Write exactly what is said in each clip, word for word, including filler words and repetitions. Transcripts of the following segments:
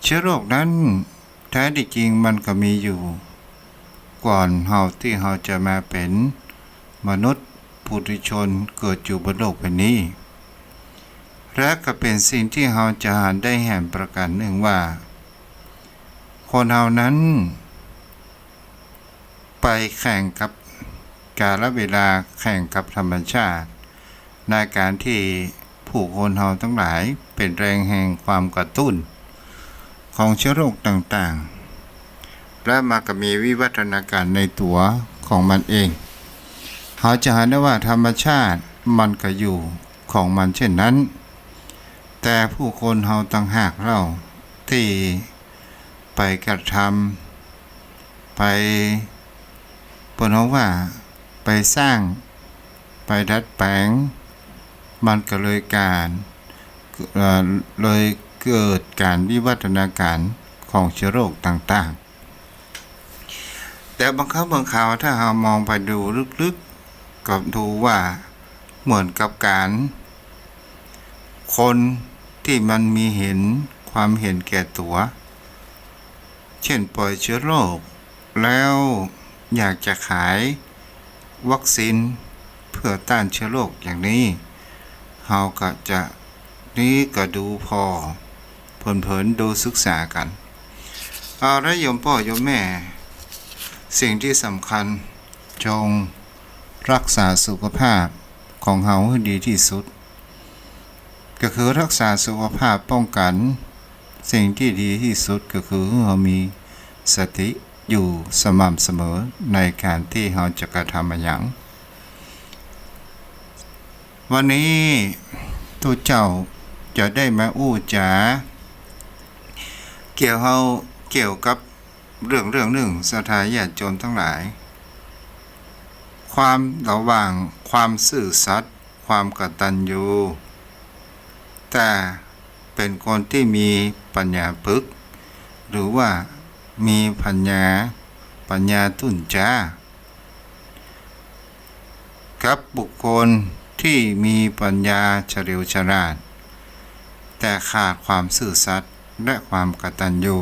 เจื้อโรคนั้นแต๊ที่จริงมันก็มีอยู่ก่อนเฮาตี้เฮาจะมาเป๋นมนุษย์ปุถุชนเกิดอยู่บนโลกแผ่นนี้ และก็เป๋นสิ่งตี้เฮาจะหันได้แหมประก๋านนึ่งว่า คนเฮานั้น ไปแข่งกับกาลเวลา แข่งกับธรรมชาติ ในก๋านตี้ผู้คนเฮาตังหลายเป๋นแรงแห่งความกระตุ้นของเจื้อโรคต่างๆ และมันก็มีวิวัฒนาก๋ารในตั๋วของมันเอง เฮาจะหันได้ว่าธรรมชาติมันก็อยู่ของมันเช่นนั้น แต่ผู้คนเฮาต่างหากเล่าตี้ไปกระทำ ไป เปิ้นฮ้องว่าไปสร้าง ไปดัดแป๋ง มันก็เลยก๋าน เอ่อ เลยเกิดก๋านวิวัฒนาก๋ารของเจื้อโรคต่างๆ แต่บางครั้งบางคราวถ้าเฮามองไปดูลึกๆ ก็ดูว่าเหมือนกับก๋าน คนตี้มันมีเห็น ความเห็นแก่ตั๋ว เช่นปล่อยเจื้อโรค แล้วอยากจะขายวัคซีนเปื้อต้านเจื้อโรคอย่างนี้ เฮาก็จะ นี้ก็ดูผ่อเผินๆ ดูศึกษากั๋น เอาละโยมป้อโยมแม่ สิ่งตี้สำคัญ จงรักษาสุขภาพของเฮาหื้อดีตี้สุด ก็คือรักษาสุขภาพป้องกั๋น สิ่งตี้ดีตี้สุดก็คือหื้อเฮามีสติอยู่สม่ำเสมอในก๋านตี้เฮาจะกระทำอะหยัง วันนี้ตุ๊เจ้าจะได้มาอู้จ๋า เกี่ยวเฮา เกี่ยวกับเรื่องเรื่องนึ่ง ศรัทธาญาติโยมตังหลาย ความระหว่างความซื่อสัตย์ ความกตัญญู แต่เป๋นคนตี้มีปัญญาปึก หรือว่ามีปัญญา ปัญญาตุ๊นจ๊า กับบุคคลตี้มีปัญญาเฉลียวฉลาด แต่ขาดความซื่อสัตย์และความกตัญญู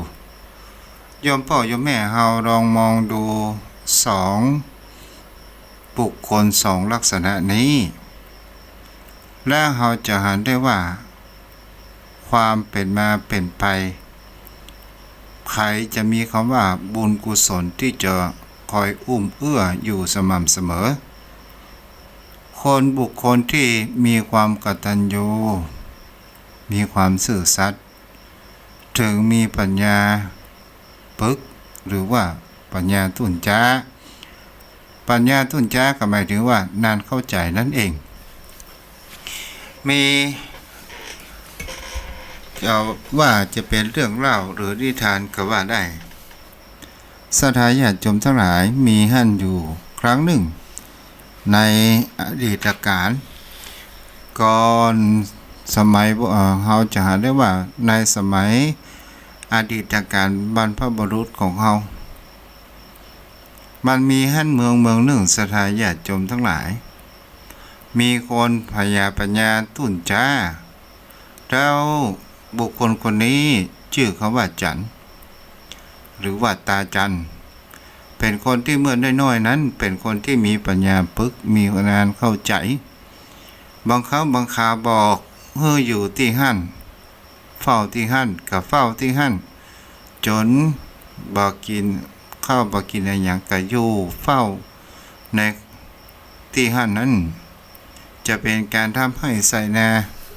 โยมป้อโยมแม่เฮาลองมองดูสองบุคคลสองลักษณะนี้ และเฮาจะหันได้ว่า ความเป๋นมาเป๋นไป ใผจะมีกำว่าบุญกุศลตี้จะคอยอุ้มเอื้ออยู่สม่ำเสมอ คนบุคคลตี้มีความกตัญญู มีความซื่อสัตย์ เถิงมีปัญญาปึก หรือว่าปัญญาตุ๊นจ๊า ปัญญาตุ๊นจ๊าก็หมายถึงว่าหน้านเข้าใจ๋นั่นเอง มี จะว่าจะเป๋นเรื่องเล่าหรือนิทานก็ว่าได้ ศรัทธาญาติโยมตังหลาย มีหั้นอยู่ครั้งนึ่ง ในอดีตกาล ก่อนสมัย เอ่อ เฮาจะหันได้ว่าในสมัยอดีตกาลบรรพบุรุษของเฮา มันมีหั้นเมืองเมืองนึ่ง ศรัทธาญาติโยมตังหลาย มีคนพญาปัญญาตุ๊นจ๊า แล้วบุคคลคนนี้จื้อกำว่าจั๋น หรือว่าต๋าจั๋น เป๋นคนตี้เมื่อน้อยๆ นั้นเป๋นคนตี้มีปัญญาปึก มีหน้านเข้าใจ๋ บางครั้งบางคราวบอกหื้ออยู่ตี้หั้น เฝ้าตี้หั้น ก็เฝ้าตี้หั้น จ๋นบ่กิ๋นข้าวบ่กิ๋นอะหยังก็อยู่เฝ้าในตี้หั้นนั้น จะเป๋นก๋านทำให้ใส่นา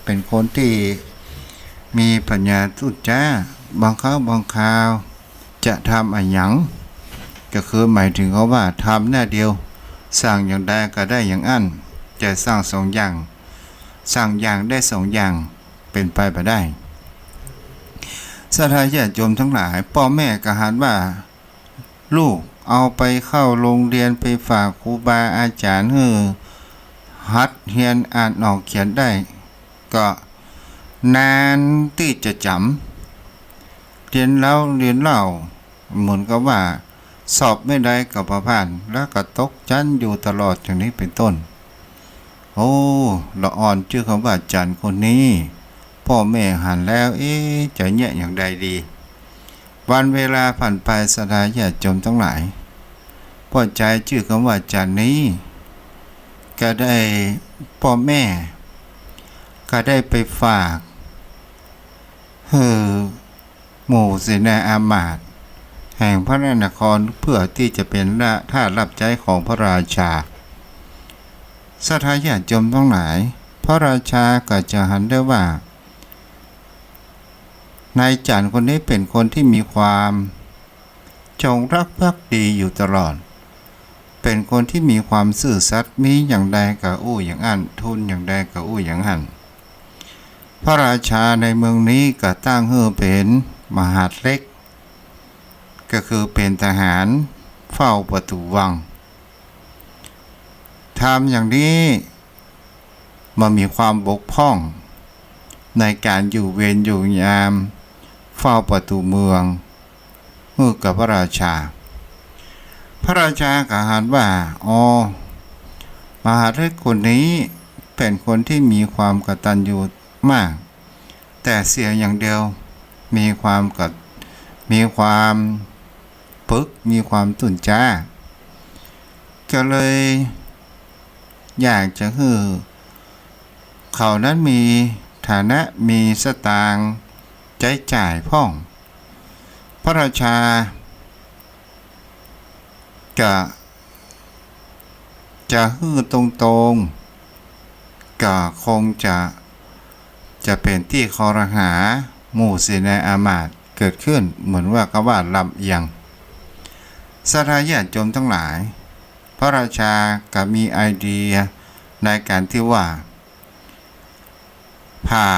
เป๋นคนตี้มีปัญญาตุ๊นจ๊า บางครั้งบางคราวจะทำอะหยัง ก็คือหมายถึงกำว่าทำหน้าเดียว สั่งอย่างใดก็ได้อย่างอั้น จะสั่งสองอย่าง สั่งอย่างได้สองอย่าง เป๋นไปบ่ได้ ศรัทธาญาติโยมตังหลาย ป้อแม่ก็หันว่า ลูกเอาไปเข้าโฮงเฮียน ไปฝากครูบาอาจ๋ารย์หื้อหัดเฮียนอ่านออกเขียนได้ ก็นานตี้จะจ๋ำ เฮียนแล้วเฮียนเล่า เหมือนกับว่าสอบเมื่อใดก็บ่ผ่าน แล้วก็ตกจั๊นอยู่ตลอดอย่างนี้เป๋นต้น โอ้ ละอ่อนจื้อกำว่าจั๋นคนนี้ ป้อแม่หันแล้ว เอ๊ะ จะเยียะอย่างใดดี วันเวลาผ่านไป ศรัทธาญาติโยมตังหลาย ป้อจายจื้อกำว่าจั๋นนี้ ก็ได้ป้อแม่ ก็ได้ไปฝากหื้อหมู่เสนาอามาตย์แห่งพระนคร เพื่อตี้จะเป๋นทาสรับใจ๊ของพระราชา ศรัทธาญาติโยมตังหลาย พระราชาก็จะหันได้ว่า นายจั๋นคนนี้เป๋นคนตี้มีความจงรักภักดีอยู่ตลอด เป๋นคนตี้มีความซื่อสัตย์ มีอย่างใดก็อู้อย่างอั้น ทูลอย่างใดก็อู้อย่างอั้น พระราชาในเมืองนี้ก็ตั้งหื้อเป๋นมหาดเล็ก ก็คือเป๋นทหารเฝ้าประตู๋วัง ทำอย่างนี้ บ่มีความบกพร่องในก๋านอยู่เวรอยู่ยามเฝ้าประตู๋เมืองหื้อกับพระราชา พระราชาก็หันว่า อ๋อ มหาดเล็กคนนี้เป๋นคนตี้มีความกตัญญูมาก แต่เสียอย่างเดียว มีความกะ มีความปึก มีความตุ่นจ๊า ก็เลยอยากจะหื้อเขานั้นมีฐานะ มีสตางค์ใจ๊จ่ายพ่อง พระราชา กะ จะหื้อตรงๆ ก็คงจะ จะเป๋นตี้คอรหาหมู่เสนาอามาตย์เกิดขึ้น เหมือนว่ากำว่าลำเอียง ศรัทธาญาติโยมตังหลาย พระราชาก็มีไอเดียในก๋านตี้ว่า ผ่า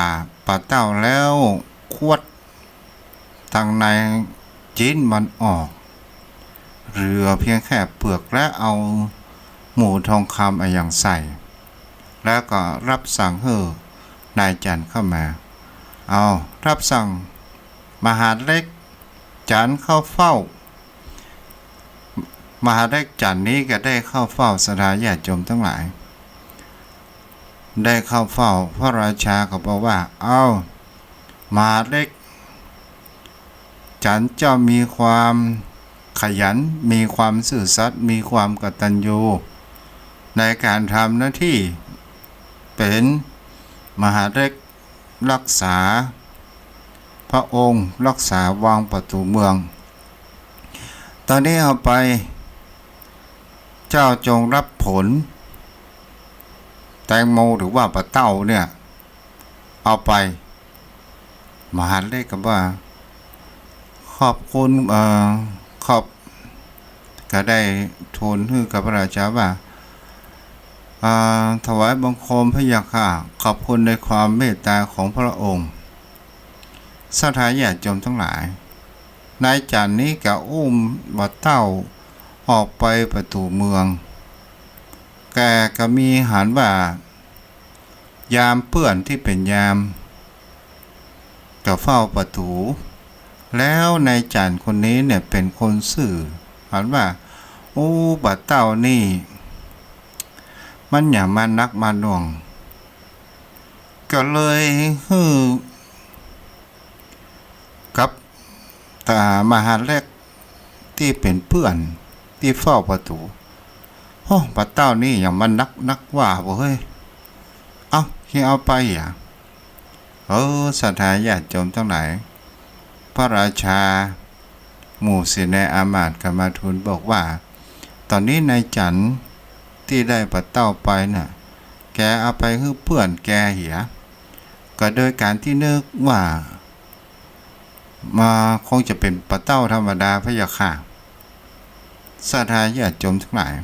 ปลาเต้าแล้วควัดตังในจิ๊นมันออก เหลือเพียงแค่เปลือก และเอาหมู่ทองคำอะหยังใส่ แล้วก็รับสั่งหื้อนายจั๋นเข้ามา เอา รับสั่งมหาดเล็กจั๋นเข้าเฝ้า มหาดเล็กจั๋นนี้ก็ได้เข้าเฝ้า ศรัทธาญาติโยมตังหลาย ได้เข้าเฝ้าพระราชาก็บอกว่า เอ้า มหาดเล็กจั๋นเจ้ามีความขยัน มีความซื่อสัตย์ มีความกตัญญูในก๋านทำหน้าตี้เป๋นมหาดเล็ก รักษาพระองค์ รักษาวังประตู๋เมือง ตอนนี้เอาไป เจ้าจงรับผลแตงโมหรือว่าปลาเต้าเนี่ย เอาไป มหาดเล็กก็ว่า ขอบคุณ เอ่อ ขอบ ก็ได้ทูลหื้อกับพระราชาว่า อ่า ถวายบังคมพระยาค่ะ ขอบคุณในความเมตตาของพระองค์ ศรัทธาญาติโยมตังหลาย นายจั๋นนี้ก็อุ้มบ่าเต้าออกไปประตู๋เมือง แกก็มีหันว่า ยามเปื้อนตี้เป๋นยาม ก็เฝ้าประตู๋ แล้วนายจั๋นคนนี้เนี่ยเป๋นคนซื่อ หันว่า อู้ บ่าเต้านี่ มันหยังมานักมาหน่วง ก็เลยหื้อกับ ต๋ามหาดเล็กตี้เป๋นเปื้อนตี้เฝ้าประตู๋ โอ้ บ่าเต้านี่หยังมานักนักว่าบ่าเฮ้ย เอ้า เหียเอาไปอะ เออ ศรัทธาญาติโยมตังหลาย พระราชา หมู่เสนาอามาตย์ก็มาทูลบอกว่า ต๋อนนี้นายจั๋นตี้ได้บ่าเต้าไปน่ะ แกเอาไปหื้อเปื้อนแกเหีย ก็โดยก๋านตี้นึกว่า มา คงจะเป๋นบ่าเต้าธรรมดาพระยาค่ะ ศรัทธาญาติโยมตังหลาย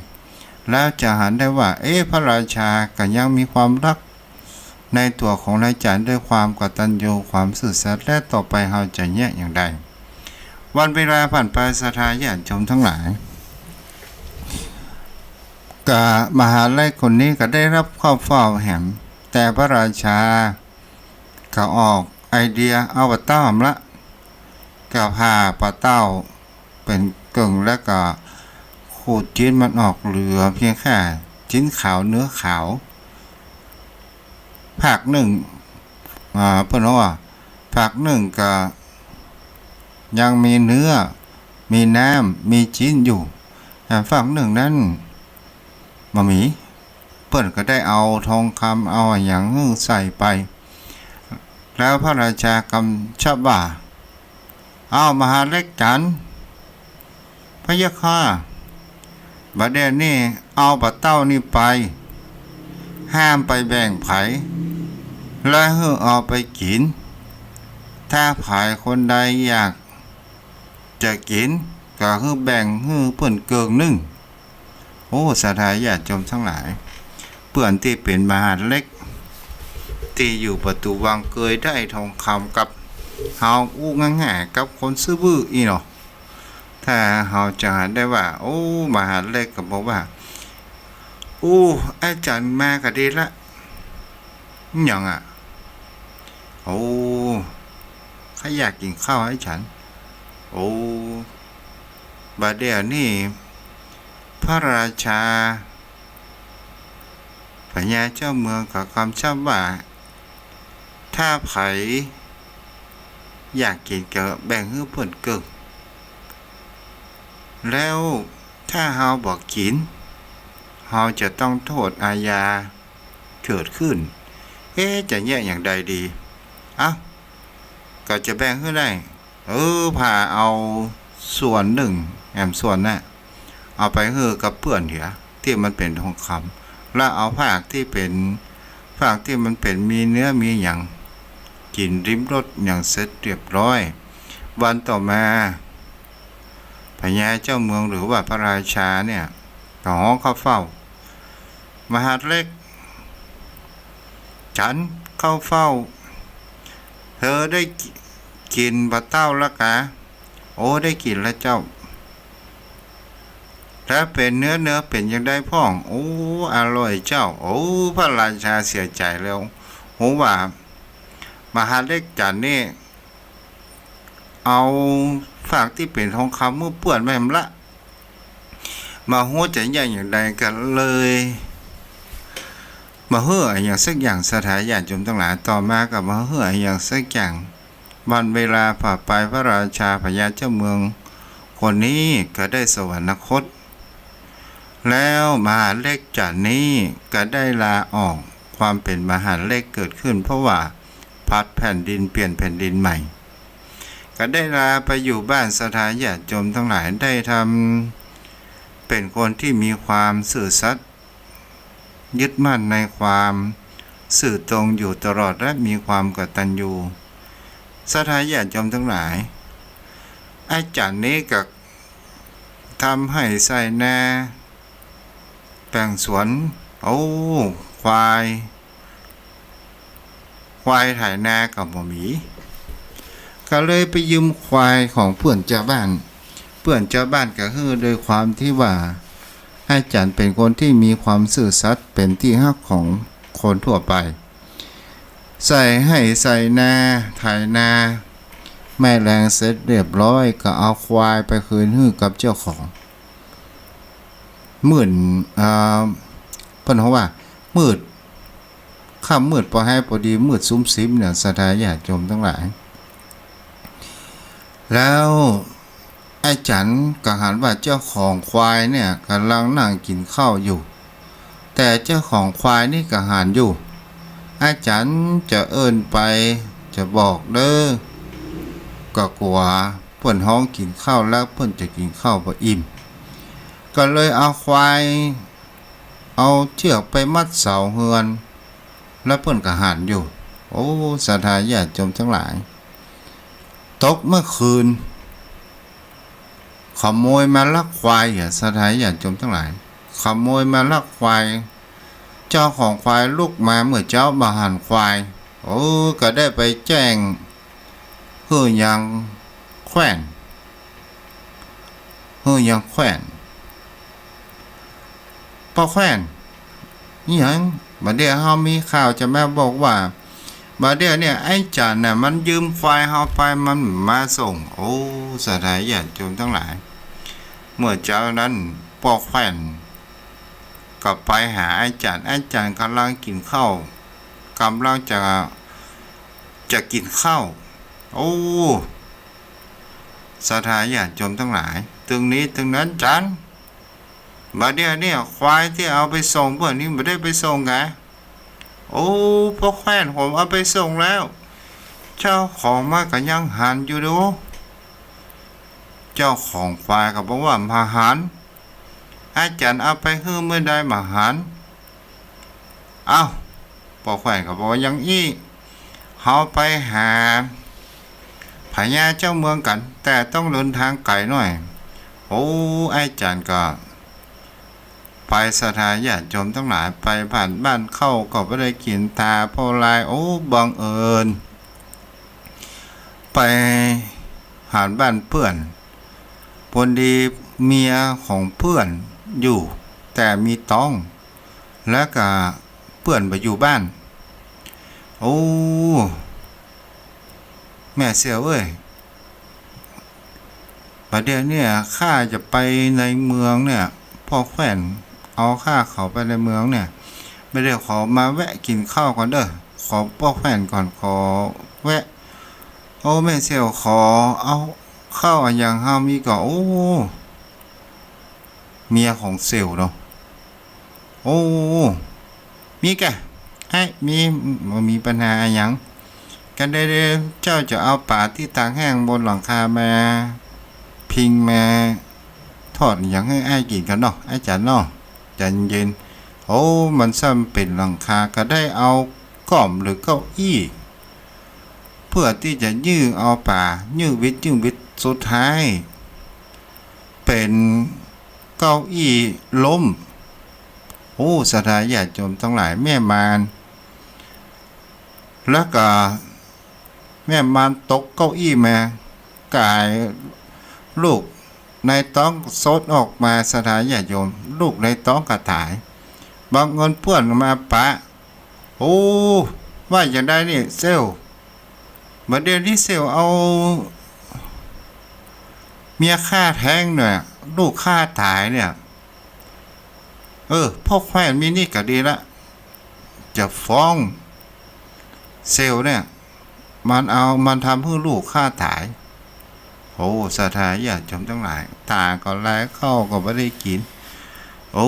แล้วจะหันได้ว่า เอ๊ะ พระราชาก็ยังมีความฮักในตั๋วของนายจั๋นด้วยความกตัญญู ความซื่อสัตย์ และต่อไปเฮาจะเยียะอย่างใด วันเวลาผ่านไป ศรัทธาญาติโยมตังหลาย ก็มหาดเล็กคนนี้ก็ได้รับเข้าเฝ้าแหม แต่พระราชาก็ออกไอเดียเอาบ่าเต้าหำละ ก็ผ่าบ่าเต้าเป๋นเกิ่ง แล้วก็ขูดจิ๊นมันออก เหลือเพียงแค่จิ๊นขาวเนื้อขาว ภาคนึ่ง อ่า เปิ้นว่า ภาคนึ่งก็ ยังมีเนื้อ มีน้ำ มีจิ๊นอยู่ แต่ฝั่งนึ่งนั้นบ่มี เปิ้นก็ได้เอาทองคำเอาอะหยังหื้อใส่ไป แล้วพระราชากำชับว่า เอา มหาดเล็กจั๋น พะยะค่ะ บ่าเดี่ยวนี้เอาปลาเต้านี้ไป ห้ามไปแบ่งใผ และหื้อเอาไปกิ๋น ถ้าใผคนใดอยากจะกิ๋น ก็หื้อแบ่งหื้อเปิ้นเกิ่งนึ่ง โอ้ ศรัทธาญาติโยมตังหลาย เปื้อนตี้เป๋นมหาดเล็ก ตี้อยู่ประตู๋วังเกยได้ทองคำกับเฮาอู้ง่ายๆ กับคนซื่อบื้ออี้เนาะ ถ้าเฮาจะหันได้ว่า โอ้ มหาดเล็กก็บอกว่า โอ้ อาจ๋ารย์มาก็ดีละ หยังอะ โอ้ ข้าอยากกิ๋นข้าวอาจ๋ารย์ โอ้ บ่าเดี่ยวนี้ พระราชา พญาเจ้าเมืองก็กำชับว่า ถ้าใผอยากกิ๋นก็แบ่งหื้อเปิ้นเกิ่ง แล้วถ้าเฮาบ่กิ๋น เฮาจะต้องโทษอาญาเกิดขึ้น เอ๊ะ จะแยะอย่างใดดี เอ้า ก็จะแบ่งหื้อได้ เออ ผ่าเอาส่วนนึ่ง แหมส่วนน่ะ เอาไปหื้อกับเปื้อนเหีย ตี้มันเป๋นทองคำ แล้วเอาภาคตี้เป๋น ภาคตี้มันเป๋นมีเนื้อมีหยัง กิ๋นริมรถอย่างเสร็จเรียบร้อย วันต่อมา พญาเจ้าเมืองหรือว่าพระราชาเนี่ย ก็ฮ้องเข้าเฝ้า มหาดเล็กจั๋น เข้าเฝ้า เธอได้กิ๋นปลาเต้าละกา โอ้ ได้กิ๋นละเจ้า แล้วเป๋นเนื้อ เนื้อเป๋นอย่างใดพ่อง โอ้ อร่อยเจ้า โอ้ พระราชาเสียใจ๋แล้ว ฮู้ว่า มหาดเล็กจั๋นนี่ เอาภาคตี้เป๋นทองคำหื้อเปื้อนแม่นละ บ่ฮู้จะแยะอย่างใดก็เลย บ่หื้ออะหยังสักอย่าง ศรัทธาญาติโยมตังหลาย ต่อมาก็บ่หื้ออะหยังสักอย่าง วันเวลาผ่านไป พระราชาพญาเจ้าเมืองคนนี้ก็ได้สวรรคต แล้วมหาดเล็กจั๋นนี้ก็ได้ลาออก ความเป๋นมหาดเล็กเกิดขึ้น เพราะว่าผลัดแผ่นดิน เปลี่ยนแผ่นดินใหม่ ก็ได้ลาไปอยู่บ้าน ศรัทธาญาติโยมตังหลาย ได้ทำเป๋นคนที่มีความซื่อสัตย์ ยึดมั่นในความซื่อตรงอยู่ตลอด และมีความกตัญญู ศรัทธาญาติโยมตังหลาย อาจ๋ารย์นี้ก็ทำไฮ่ไถนา แปลงสวน โอ้ ควาย ควายไถนาก็บ่มี ก็เลยไปยืมควายของเปื้อนจาวบ้าน เปื้อนจาวบ้านก็คือด้วยความที่ว่าอาจ๋ารย์เป๋นคนที่มีความซื่อสัตย์ เป๋นตี้ฮักของคนทั่วไป ไถไฮ่ไถนา ไถนา แม่แล้งเสร็จเรียบร้อย ก็เอาควายไปคืนหื้อกับเจ้าของ มื้อ เอ่อ เปิ้นฮ้องว่า มืด ค่ำมืดปอแฮปอดี มืดซุมซิมเนี่ย ศรัทธาญาติโยมตังหลาย แล้วอาจ๋ารย์ก็หันว่าเจ้าของควายเนี่ยก่ำลังนั่งกิ๋นข้าวอยู่ แต่เจ้าของควายนี่ก็หันอยู่ อาจ๋ารย์จะเอิ้นไป จะบอกเน่อ ก็กั๋วเปิ้นฮ้องกิ๋นข้าวแล้วเปิ้นจะกิ๋นข้าวบ่อิ่ม ก็เลยเอาควาย เอาเจื้อกไปมัดเสาเฮือน แล้วเปิ้นก็หันอยู่ โอ้ ศรัทธาญาติโยมตังหลาย ตกเมื่อคืน ขโมยมาลักควายเหีย ศรัทธาญาติโยมตังหลาย ขโมยมาลักควาย เจ้าของควายลุกมาเมื่อเจ๊าบ่หันควาย โอ้ ก็ได้ไปแจ้งหื้อยังแคว้น หื้อยังแคว้น ป้อแคว้น อิหยัง บ่าเดี่ยวเฮามีข่าวจะมาบอกว่า บ่าเดี่ยวเนี่ย ไอ้จั๋นน่ะ มันยืมควายเฮาไป มันบ่มาส่ง โอ้ ศรัทธาญาติโยมตังหลาย เมื่อเจ๊านั้น ป้อแคว้น ก็ไปหาไอ้จั๋น ไอ้จั๋นก่ำลังกิ๋นข้าว ก่ำลังจะ จะกิ๋นข้าว โอ้ ศรัทธาญาติโยมตังหลาย ตึงนี้ตึงนั้นจัน บ่าเดี่ยวเนี่ยควายตี้เอาไปส่งเปิ้นนี่บ่ได้ไปส่งกา โอ้ ป้อแคว่นผมเอาไปส่งแล้ว เจ้าของมันก็ยังหันอยู่ดู เจ้าของควายก็บอกว่าบ่หัน อาจ๋ารย์เอาไปหื้อเมื่อใดบ่หัน เอ้า ป้อแคว่นก็บอกว่าอย่างอี้ เฮาไปหาพญาเจ้าเมืองกั๋น แต่ต้องเดินตางไก๋หน้อย โอ้ อาจ๋ารย์ก็ไป ศรัทธาญาติโยมตังหลาย ไปผ่านบ้านเข้าก็บ่ได้กิ๋นตา เพราะลาย โอ้ บังเอิญ ไปผ่านบ้านเปื้อน ปอดีเมียของเปื้อนอยู่ แต่มีต๊อง แล้วก็เปื้อนบ่อยู่บ้าน โอ้ แม่เสี่ยวเอ้ย บ่าเดี่ยวเนี่ยข้าจะไปในเมืองเนี่ย ป้อแคว่นเอาข้าเข้าไปในเมืองเนี่ย บ่าเดี่ยวขอมาแวะกิ๋นข้าวก่อนเด้อ ขอป้อแคว่นก่อน ขอแวะ โอ้ แม่เสี่ยว ขอเอาข้าวอะหยังเฮามีก่อ โอ้ เมียของเสี่ยวเนาะ โอ้ มีกา ไอ้ มี บ่มีปัญหาอะหยัง กาเด้ เจ้าจะเอาป๋าตี้ตากแห้งบนหลังคามาปิ้งมาทอดอะหยังหื้ออ้ายกิ๋นก่อเนาะ อาจ๋ารย์เนาะ ใจ๋เย็นๆ โอ้ มันซ้ำเป๋นหลังคา ก็ได้เอาก้อมหรือเก้าอี้ เปื้อตี้จะยื้อเอาป๋า ยื้อวิด ยื้อวิด สุดท้าย เป๋นเก้าอี้ล้ม โอ้ ศรัทธาญาติโยมตังหลาย แม่มาร แล้วก็แม่มารตกเก้าอี้มา ก๋ายลูกในต๊องสดออกมา ศรัทธาญาติโยม ลูกในต๊องก็ต๋าย บังเอิญเปื้อนมาปะ โอ้ ว่าจะได้นี่เสี่ยว บ่าเดี่ยวนี้เสี่ยวเอาเมียข้าแท้งเนี่ย ลูกข้าต๋ายเนี่ย เออ ป้อแคว่นมีนี่ก็ดีละ จะฟ้องเสี่ยวเนี่ย มันเอา มันทำหื้อลูกข้าต๋าย โอ้ ศรัทธาญาติโยมตังหลาย ตาก็ลาย ข้าวก็บ่ได้กิ๋น โอ้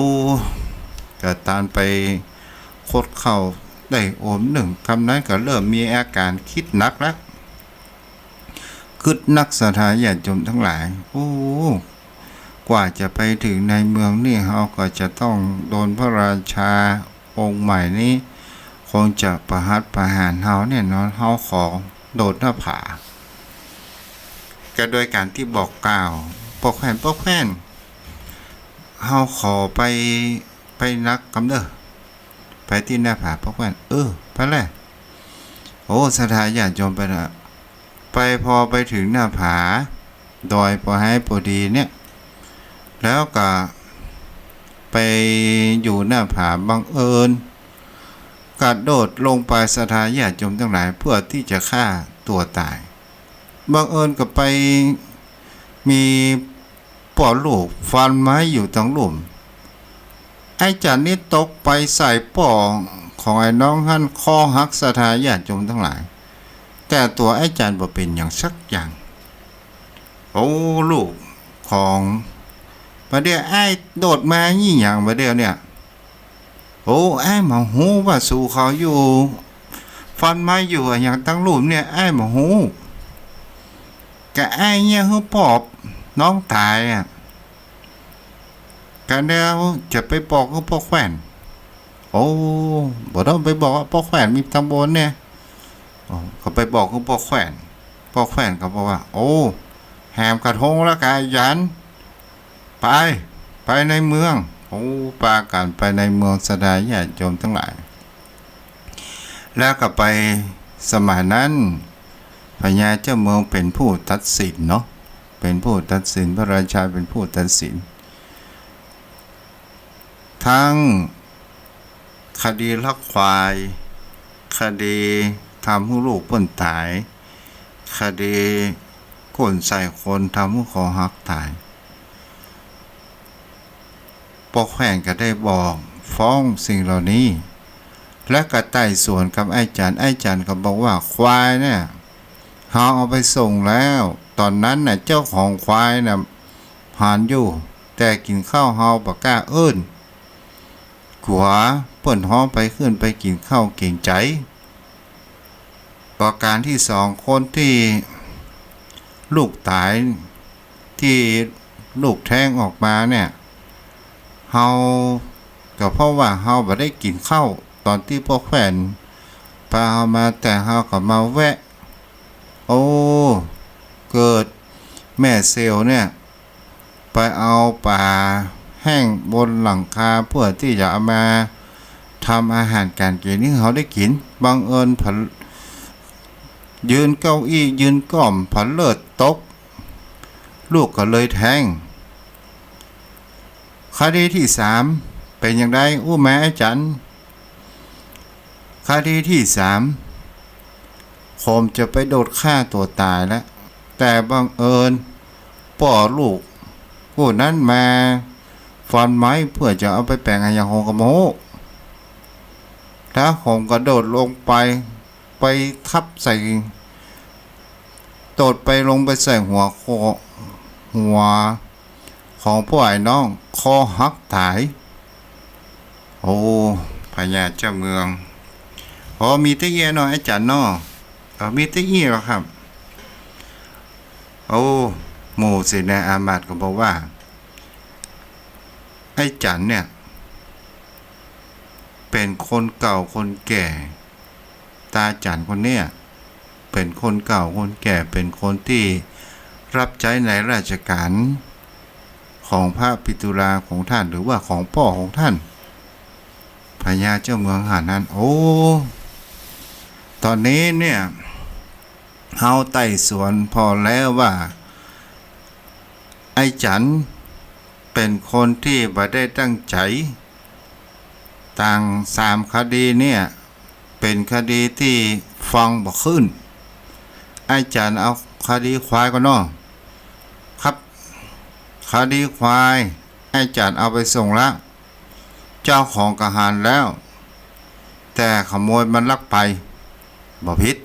ก็ตานไปคดข้าวได้โอมนึ่ง กำนั้นก็เริ่มมีอาก๋านกึ๊ดนักแล้ว กึ๊ดนัก ศรัทธาญาติโยมตังหลาย โอ้ กว่าจะไปเถิงในเมืองนี่ เฮาก็จะต้องโดนพระราชาองค์ใหม่นี้ คงจะประหัตประหารเฮาแน่นอน เฮาขอโดดหน้าผา ก็โดยก๋านตี้บอกกล่าว ป้อแคว่น ป้อแคว่น เฮาขอไป ไปนักกำเด้อ ไปตี้หน้าผา ป้อแคว่น เออ ไปแล โอ้ ศรัทธาญาติโยมไปละ ไป พอไปเถิงหน้าผา ดอยปอไฮปอดีเนี่ย แล้วก็ไปอยู่หน้าผา บังเอิญกระโดดลงไป ศรัทธาญาติโยมตังหลาย เปื้อตี้จะฆ่าตั๋วต๋าย บังเอิญก็ไปมีป้อลูกฟันไม้อยู่ตังลุ่ม ไอ้จั๋นนี่ตกไปใส่ป้อของไอ้น้องหั้น คอหัก ศรัทธาญาติโยมตังหลาย แต่ตั๋วไอ้จั๋นบ่เป๋นหยังสักอย่าง โอ้ ลูกของ บ่าเดี่ยวอ้ายโดดมาอี้หยังบ่าเดี่ยวเนี่ย โอ้ อ้ายบ่ฮู้ว่าสูเขาอยู่ ฟันไม้อยู่อะหยังตังลุ่มเนี่ย อ้ายบ่ฮู้ ก็อ้ายเยียะหื้อป้อน้องต๋ายอะ ก็แล้วจะไปบอกหื้อป้อแคว่น โอ้ บ่ต้องไปบอกว่าป้อแคว่นมีตังบนเนี่ย โอ้ ก็ไปบอกหื้อป้อแคว่น ป้อแคว่นก็บอกว่า โอ้ แหมกระทงแล้วกา อาจ๋ารย์ ไป ไปในเมือง โอ้ ปากั๋นไปในเมือง ศรัทธาญาติโยมตังหลาย แล้วก็ไป สมัยนั้นพญาเจ้าเมืองเป๋นผู้ตัดสินเนาะ เป๋นผู้ตัดสิน พระราชาเป๋นผู้ตัดสิน ทั้งคดีลักควาย คดีทำหื้อลูกเปิ้นต๋าย คดีก้นใส่คนทำหื้อคอหักต๋าย ป้อแคว่นก็ได้บอกฟ้องสิ่งเหล่านี้ และก็ไต่สวนกับไอ้จั๋น ไอ้จั๋นก็บอกว่าควายเนี่ย เฮาเอาไปส่งแล้ว ต๋อนนั้นน่ะ เจ้าของควายน่ะหันอยู่ แต่กิ๋นข้าวเฮาบ่กล้าเอิ้น กั๋วเปิ้นฮ้องไปขึ้นไปกิ๋นข้าวเกรงใจ๋ ประก๋านตี้สอง คนตี้ลูกต๋าย ตี้ลูกแท้งออกมาเนี่ย เฮา ก็เพราะว่าเฮาบ่ได้กิ๋นข้าวต๋อนตี้ป้อแขวนปาเฮามา แต่เฮาก็มาแวะ โอ้ เกิดแม่เซลล์เนี่ย ไปเอาป๋าแห้งบนหลังคาเปื้อตี้จะเอามาทำอาหารก๋านกิ๋นหื้อเฮาได้กิ๋น บังเอิญผะ ยืนเก้าอี้ยืนก้อมผะเลิดตก ลูกก็เลยแท้ง คดีตี้สาม เป๋นจาใดอู้แหมอาจ๋ารย์ คดีตี้สาม ผมจะไปโดดฆ่าตั๋วต๋ายแล้ว แต่บังเอิญป้อลูกผู้นั้นมาฟอนไม้เปื้อจะเอาไปแป๋งอะหยังผมก็บ่ฮู้ แล้วผมกระโดดลงไป ไปทับใส่ โดดไปลงไปใส่หัวคอ หัวของป้อไอ้น้อง คอหักต๋าย โอ้ พญาเจ้าเมือง อ๋อ มีเต้าอี้เนาะอาจ๋ารย์เนาะ อ๋อ มีเต้าอี้เหรอครับ โอ้ หมู่เสนาอามาตย์ก็บอกว่า ไอ้จั๋นเนี่ย เป๋นคนเก่าคนแก่ ตาจั๋นคนเนี้ย เป๋นคนเก่าคนแก่ เป๋นคนตี้ฮับใจ๊ในราชก๋านของพระปิตุราของต้าน หรือว่าของป้อของต้าน พญาเจ้าเมืองหันหัน โอ้ ต๋อนนี้เนี่ย เฮาไต่สวนผ่อแล้วว่า ไอ้จั๋นเป๋นคนตี้บ่ได้ตั้งใจ๋ ตังสามคดีเนี่ย เป๋นคดีตี้ฟังบ่ขึ้น ไอ้จั๋นเอาคดีควายก่อนเนาะ ครับ คดีควาย ไอ้จั๋นเอาไปส่งละ เจ้าของก็หันแล้ว แต่ขโมยมันลักไป บ่ผิด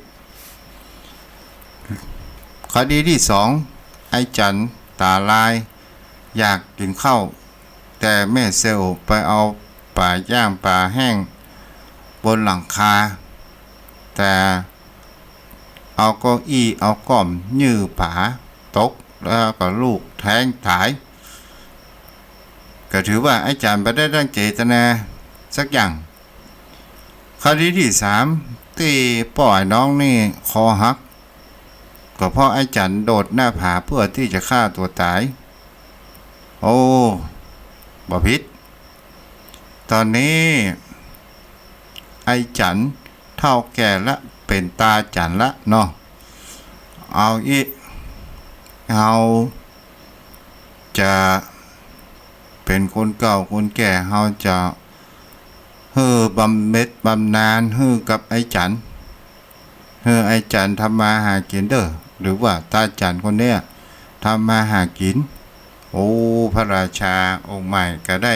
คดีตี้สอง ไอ้จั๋นต๋าลาย อยากกิ๋นข้าว แต่แม่เซลล์ไปเอาป๋าย่างป๋าแห้งบนหลังคา แต่เอาเก้าอี้เอาก้อมยื่อป๋าตก แล้วก็ลูกแท้งต๋าย ก็ถือว่าไอ้จั๋นบ่ได้ตั้งเจตนาสักอย่าง คดีตี้สาม ตี้ป้อไอ้น้องนี่คอหัก ก็เพราะไอ้จั๋นโดดหน้าผาเปื้อตี้จะฆ่าตั๋วต๋าย โอ้ บ่ผิด ต๋อนนี้ ไอ้จั๋นเฒ่าแก่ละ เป๋นตาจั๋นละเนาะ เอาอี้ เฮาจะเป๋นคนเก่าคนแก่ เฮาจะหื้อบำเหน็จบำนาญหื้อกับไอ้จั๋น หื้อไอ้จั๋นทำมาหากิ๋นเด้อ หรือว่าตาจั๋นคนเนี้ยทำมาหากิ๋น โอ้ พระราชาองค์ใหม่ก็ได้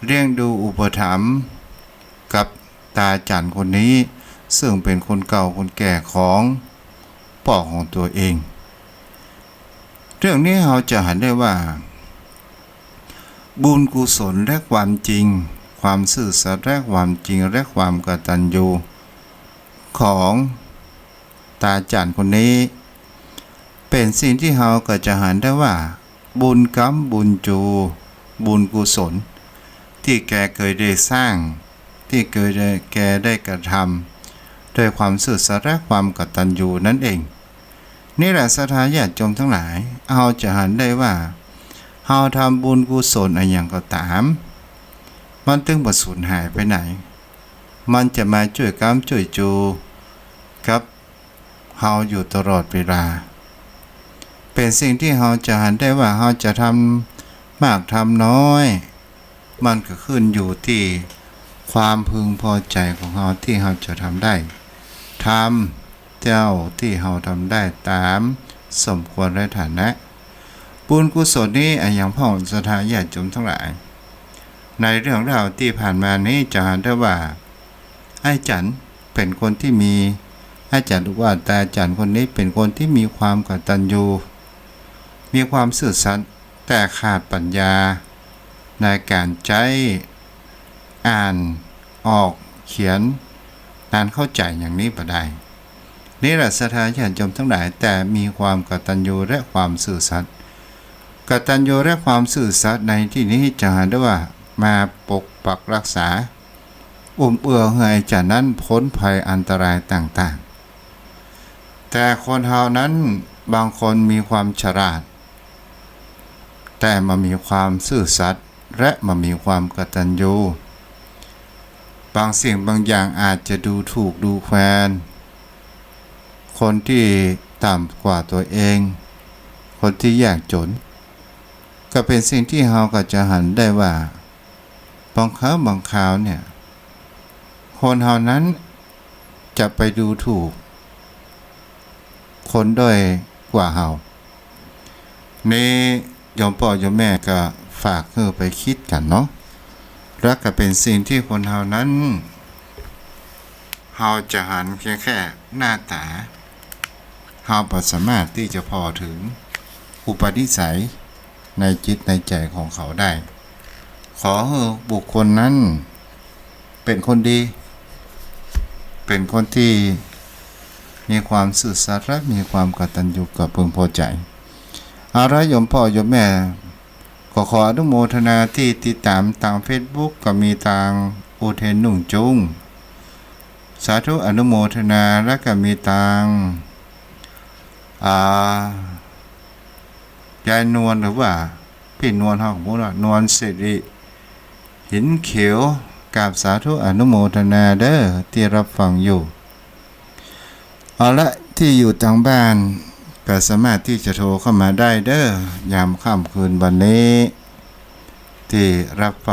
เลี้ยงดูอุปถัมภ์กับตาจั๋นคนนี้ ซึ่งเป๋นคนเก่าคนแก่ของป้อของตั๋วเอง เรื่องนี้เฮาจะหันได้ว่า บุญกุศลและความจริง ความซื่อสัตย์และความจริงและความกตัญญูของตาจั๋นคนนี้ เป๋นสิ่งตี้เฮาก็จะหันได้ว่า บุญกรรม บุญจู บุญกุศล ตี้แกเกยได้สร้าง ตี้เกยได้ แกได้กระทำ ด้วยความซื่อสัตย์และความกตัญญูนั้นเอง นี่แหละศรัทธาญาติโยมตังหลาย เฮาจะหันได้ว่า เฮาทำบุญกุศลอะหยังก็ต๋าม มันตึงบ่สูญหายไปไหน มันจะมาจ้วยกำจ้วยจูกับเฮาอยู่ตลอดเวลา เป๋นสิ่งตี้เฮาจะหันได้ว่า เฮาจะทำมากทำน้อย มันก็ขึ้นอยู่ตี้ความพึงพอใจ๋ของเฮาตี้เฮาจะทำได้ ทำเต้าตี้เฮาทำได้ต๋ามสมควรและฐานะ บุญกุศลนี้อะหยังพ่องศรัทธาญาติโยมตังหลาย ในเรื่องเล่าตี้ผ่านมานี้จะหันได้ว่า ไอ้จั๋นเป๋นคนตี้มี อาจ๋ารย์ว่า แต่อาจ๋ารย์คนนี้เป๋นคนตี้มีความกตัญญู มีความซื่อสัตย์ แต่ขาดปั๋ญญาในก๋านใจ๊อ่านออกเขียน อันเข้าใจ๋อย่างนี้บ่ได้ นี่แหละศรัทธาญาติโยมตังหลาย แต่มีความกตัญญูและความซื่อสัตย์ กตัญญูและความซื่อสัตย์ในตี้นี้จะหาได้ว่ามาปกปักรักษา อุ้มเอื้อหื้ออาจ๋ารย์นั้นป๊นภัยอันตรายต่างๆ แต่คนเฮานั้นบางคนมีความฉลาด แต่บ่มีความซื่อสัตย์ และบ่มีความกตัญญู บางสิ่งบางอย่างอาจจะดูถูกดูแควนคนตี้ต่ำกว่าตั๋วเอง คนตี้ยากจ๋น ก็เป๋นสิ่งตี้เฮาก็จะหันได้ว่า บางครั้งบางคราวเนี่ย คนเฮานั้นจะไปดูถูกคนด้อยกว่าเฮา นี่โยมป้อโยมแม่ก็ฝากหื้อไปกึ๊ดกั๋นเนาะ และก็เป๋นสิ่งตี้คนเฮานั้น เฮาจะหันเพียงแค่หน้าต๋า เฮาบ่สามารถตี้จะผ่อเถิงอุปนิสัยในจิตในใจ๋ของเขาได้ ขอหื้อบุคคลนั้นเป๋นคนดี เป๋นคนตี้มีความซื่อสัตย์และมีความกตัญญูเกื้อเปิงพอใจ๋ เอาละโยมป้อโยมแม่ ก็ขออนุโมทนาตี้ติดต๋ามตางเฟซบุ๊ก ก็มีตางอุเทน นุ่งจุ้ง สาธุอนุโมทนา และก็มีตาง อ่า ยายนวลหรือว่าปี้นวล เฮาก็บ่ฮู้เนาะ นวลสิริ หินเขียว กราบสาธุอนุโมทนาเด้อตี้รับฟังอยู่ เอาละ ตี้อยู่ตางบ้านก็สามารถตี้จะโทรเข้ามาได้เด้อ ยามค่ำคืนวันนี้ ตี้รับฟัง